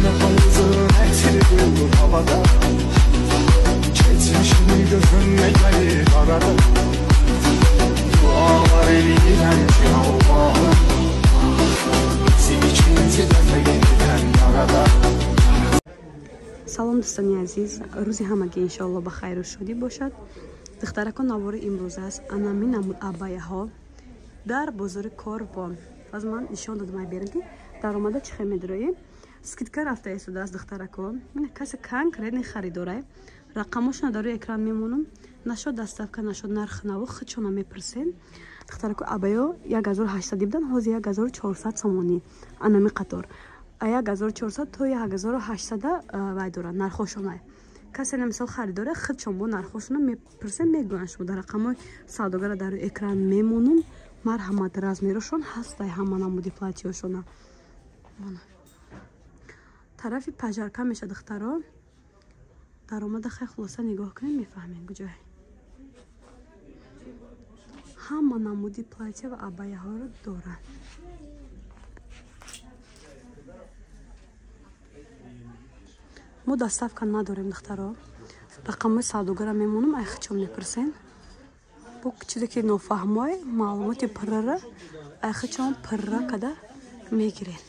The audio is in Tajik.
Lafımızın eti havada. Geçmişim gözüme gelir arada. Dualar elirəm ki Allah'ım, bizi ikinci dəfə yenidən yarada. Салом, дӯстони азиз, рӯзи ҳамагӣ иншоалло ба хайру шодӣ бошад. Духтаракон, навори имрӯз аст анами намуд абаяҳо дар бозори Корвон. Аз ман нишон додам, берем ки даромада чӣ хел медироем. Скидка рафта истодааст, духтарако. Касе конкретный харидорай, рақамошона дар рӯи экран мемонам. Нашод доставка, нашод нарх наво худшона мепурсем. Духтарако, абаё 1800 будан, ҳозир 1400 сомонӣ. Анами қатор 1400 то 1800 вай дорад нархошона. Касе мисол харидора, худшон бо нархошона мепурсем, мегӯянд. Шумо дар рақамҳои савдогара дар рӯи экран мемонам. Марҳамат, размерошон ҳастай, ҳама намуди платьёшона. Тарафи пажарка меша, духтаро. Даромада хай хулоса нигоҳ кунем, мефаҳмем куҷое. Ҳама намуди платья ва абаяҳоро доранд. Мо доставка надорем, духтаро. Рақамҳои савдогара мемонам, ай хичон мепурсен. Бо чизе ки нофаҳмой, маълумоти пуррара ай хичон пурра када мегирен.